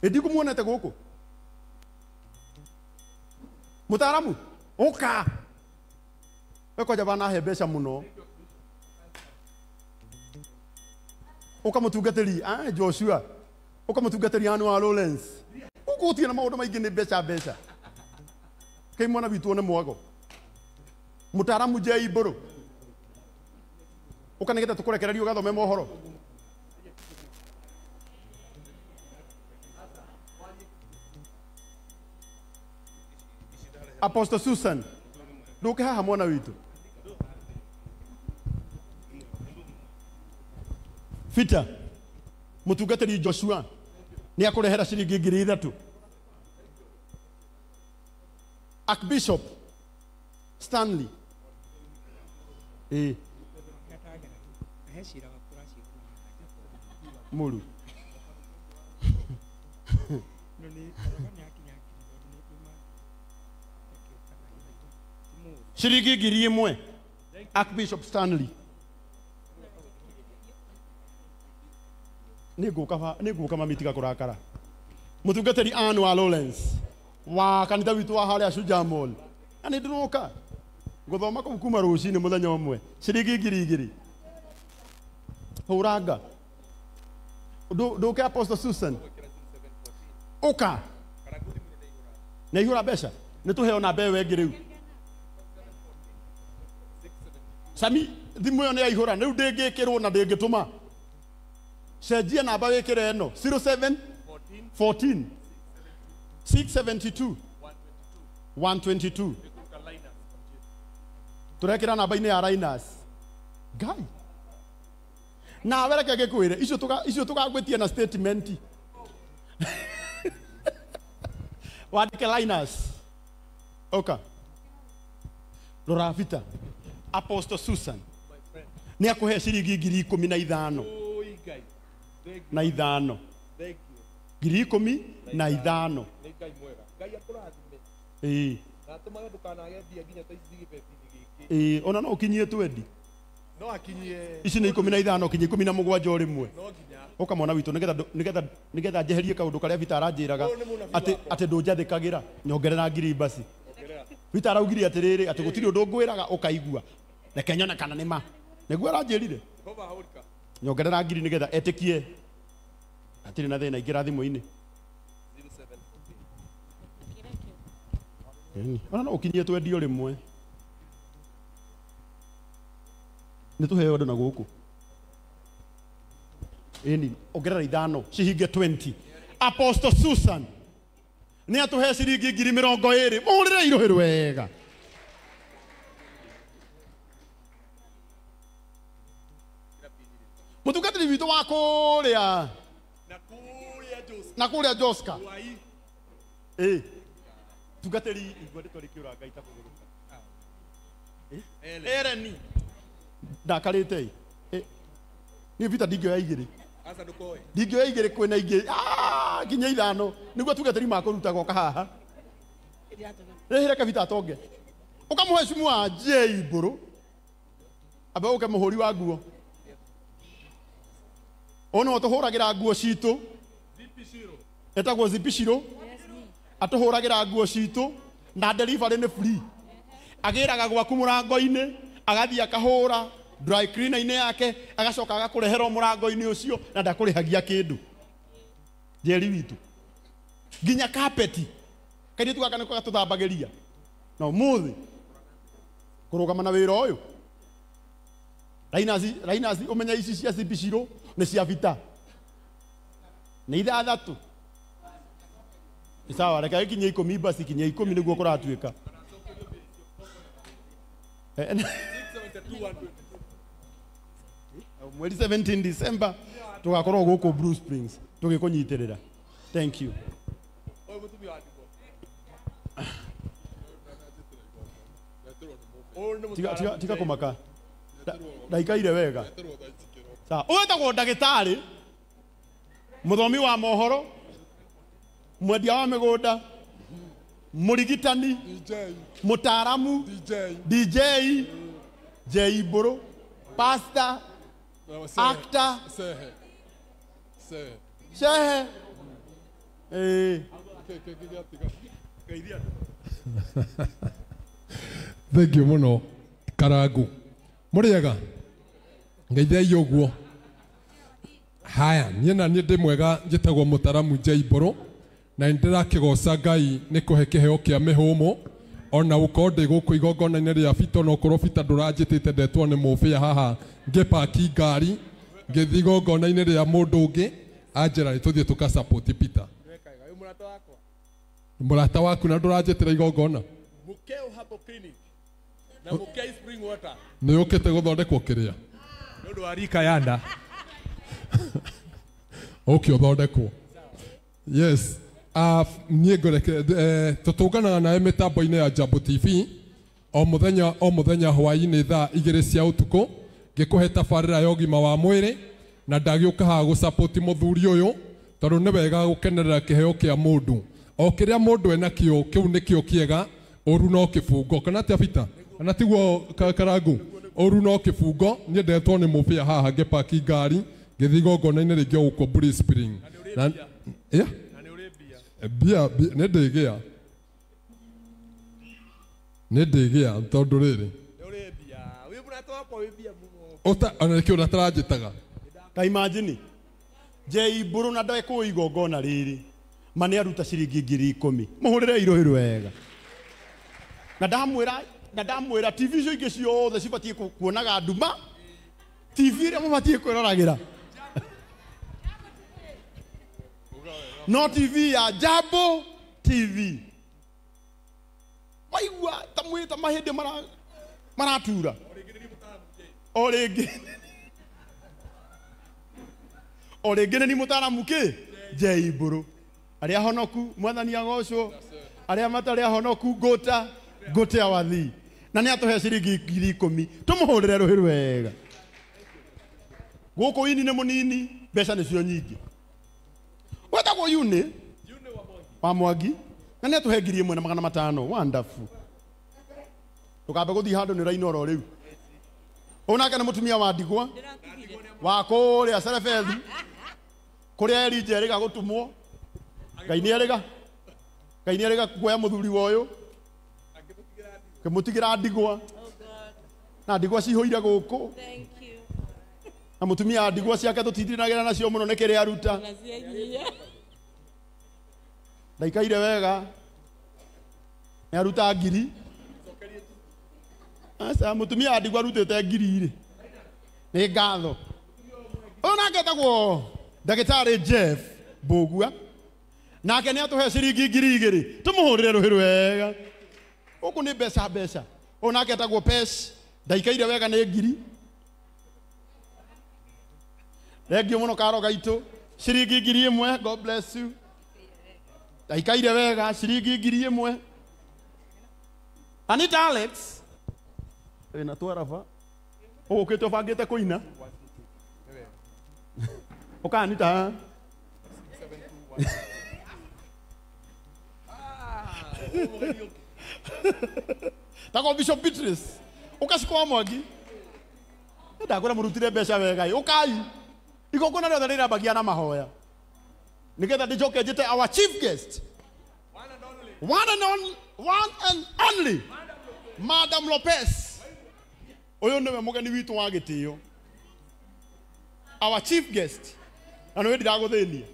Ndikumuonete guku mutaaramu uka we kwanja banahe mbeca muno uka mutungatiri Joshua uka mutungatiri anu wa Lawrence uku utie na maundu maingi ni mbeca mbeca kai mwana witu one mwago mutaaramu J Mburu uka nigetha tukurekererie ugathome mohoro Apostle Susan nduke haha mwana witu Fita mutungatiri Joshua ni akurehera ciringi 3,000 Archbishop Stanley Muru ciringi 1,000 Archbishop Stanley niguka mami tiga kurakara mutungatiri Ann wa Lawrence wa kanitha witu wa haria Shujaa Mall na ni ndiroka guthoma kuu kuma rucini muthenya umwe ciringi 2,000 huranga nduke Apostle Susan uka na ihura mbeca ni tuheo na mbewe ingi riu Sami thimu iyo ni yaihura riu ndingikirwo na ndingituma cenjia namba wikire eno 07 14 672 122 turekira namba-inĩ ya Linus Ngai nawe reke ngĩkwĩre icio tũgagwĩtia na statement wandĩke Linus oka rora Vita Apostle Susan nĩ akũhe ciringi 15,000 na ithano 15,000 ona no ukinyie twendi no akinyie ici ni 15 kinyie 17 o rimwe uka mwana witu nigetha njeherie kaundu karia Vita aranjiraga ati ndunjathikagira nyongerera 1,000 basi Vita araugire atiriri ati gutiri undu ngwiraga ukaigua reke nyone kana ni ma niguo aranjirire nyongerera 1,000 nigetha etikie atiri na thina ingira thimu-ini 07 ona no ukinyie twendio rimwe ni tuheo andu na guku ini ongerera 5 cihinge 20 Apostle Susan ni atuhe ciringi 20,000 muhurire iruhi rwega mutungatiri witu wa kuria na kuria Joska tungatiri igua rĩtwa rĩkĩũra Ngai ta kũgũrũka Ereni ndakarĩte niĩ Vita ndingĩoya igĩrĩ ndingĩoya igĩrĩ kwĩna ingĩ nginya 5 nĩguo tungatĩri makũruta goka haha rĩhĩre Vita atonge ũkamũhe cumu wa J Mburu ambe ũke mũhũri wa nguo ono tũhũragĩra nguo citũ etagwo Zipishiro atũhũragĩra nguo citũ na delivery nĩ free agĩraga gwaku mũrango-inĩ agathiĩ akahũra dry cleaner-inĩ yake agacoka agakũrehera mũrango-inĩ ũcio na ndakũrĩhagia kĩndũ Njeri witũ nginya kapeti kairĩtu gaka nĩko gatũthambagĩria na ũmũthĩ kũrũgama na wĩra ũyũ Linus ũmenye ici cia Zipishiro nĩ cia Vita nĩ 6 sawa reke ikinye 10 basi kinye 10 niguo kũratuĩka mweri 17 December tugakorwo gũkũ Blue Springs tũgĩkũnyitĩrĩra thank you tiga kũmaka ndaikaire wega sawa ũyũ wĩtagwo ndagĩtarĩ mũthomi wa mohoro mwendia wa mĩgũnda mũrigitani mũtaaramu DJ J Mburu pastor actor shehe Ĩĩ. Thank you muno Karangu. Mũrĩega? Ngeithia ũguo. Haya, niĩ na niĩ ndĩ mwega, njĩtagwo Mũtaramu J Mbũrũ, na nĩ ndĩrakĩgoca Ngai nĩ kũhe kĩheo kĩa mĩhũmũ. Ona gũkorwo ndĩ gũkũ igongona-inĩ rĩa Bito, no ũkorwo Bita ndũranjĩtĩte ndetwo nĩ mũbĩa haha ngĩpaki ngari ngĩthiĩ igongona-inĩ rĩa mũndũ ũngĩ, anjĩra nĩ tũthiĩ tũka-support Peter. Mũrata waku na ndũranjĩtĩra igongona. Mukeo Herbal Clinic na Mukei Spring Water. Nĩ ũkĩte gũthondekwo kĩrĩa? Nĩ ũndũ wa rika yanda. Ũke ũthondekwo. Yes. Niĩ ngoreke tũtũnganaga nawe mĩtambo-inĩ ya Jambo TV o mũthenya hwaĩ-inĩ thaa 2 cia ũtukũ, ngĩkũhe tabarĩra ya ũgima wa mwĩrĩ, na ndagĩũka haha gũ-support mũthuri ũyũ tondũ nĩ wega gũkenerera kĩheo kĩa mũndũ. O kĩrĩa mũndũ enakĩo kĩu nĩkĩo kĩega, ũru no kĩbungo. Kana atĩa Peter? Kana tiguo Karangu? Ũru no kĩbungo. Niĩ ndetwo nĩ mũbĩa haha ngĩpaki ngari ngĩthiĩ igongona-inĩ rĩngĩ o gũkũ Blue Spring. Na yeah? Mbia nĩ ndĩgĩa. Nĩ ndĩgĩa tondũ rĩrĩ. Ũta ona nĩkĩo ũtaranjĩtaga. Ta imagine J Mbũrũ na ndekwo igongona rĩrĩ, ma nĩ aruta ciringi 10,000. Mũhũrĩre irohĩ wega. Na ndamwĩra TV icio ingĩ ciothe cibatiĩ kuonaga nduma. TV ĩrĩa mũbatiĩ kwĩroragĩra no TV ya Jambo TV. Waigua ta mwĩ ta mahĩndĩ maratura. O rĩngĩ. O rĩngĩ nĩ mũtaramu kĩ? J Mbũrũ. Arĩa honoku mwathani agocwo, arĩa matarĩ ahonoku ngũta ngũte awathi. Na nĩ atũhe ciringi 10,000. Tũmũhũrĩre rũhĩ rwega. Gũkũ ini nĩ mũnini, mbeca nĩcio nyingĩ. Wetagwo Yune wa Mwangi, na nĩ atũhe 1,500. Wonderful. Ndũkambe gũthiĩ handũ nĩ ũraina oro rĩu. Ũyũ nake nĩ mũtumia wa ndigwa wa kũrĩa Cerebethi, kũrĩa Elijah erĩga gũtũmwo. Ngai nĩ erĩga. Ngai nĩ erĩga kuoya mũthuri wa ũyũ. Kĩmũtigĩra ndigwa. Na ndigwa cihũire gũkũ. Na mũtumia wa ndigwa ciake tũtitinagĩra nacio mũno nĩ kĩrĩa aruta. Ndaikaire wega. Nĩ aruta 1,000. Aca mũtumia wa ndigwa arutĩte 1,000 rĩ. Nĩ ngatho. Ũyũ nake etagwo Ndagĩtarĩ Jeff Mbũgua. Nake nĩ atũhe ciringi 2,000. Tũmũhũrĩre rũhĩ rwega. Gũkũ nĩ mbeca mbeca. Ũyũ nake etagwo Pesh. Ndaikaire wega nĩ 1,000. Thengiũ mũno karo gaitũ. Ciringi 1,000. God bless you. Ndaikaire wega ciringi 1,000. Anita Alex. Wĩna twaraba. Ũgũkĩte ũbangĩte kũina. Ũka Anita. Tako Bishop Beatrice. Ũkacikwa Mwangi. Ndakwĩra mũrutire mbeca wega ĩ. Ũkai. Igongona rĩothe rĩrambagia na mahoya. Nĩgetha ndĩcoke njĩte our chief guest. One and only Madam Lopez. Ũyũ nĩwe mũgeni witũ wa gĩtĩo. Our chief guest. Na nĩwe ndiragũthĩnia.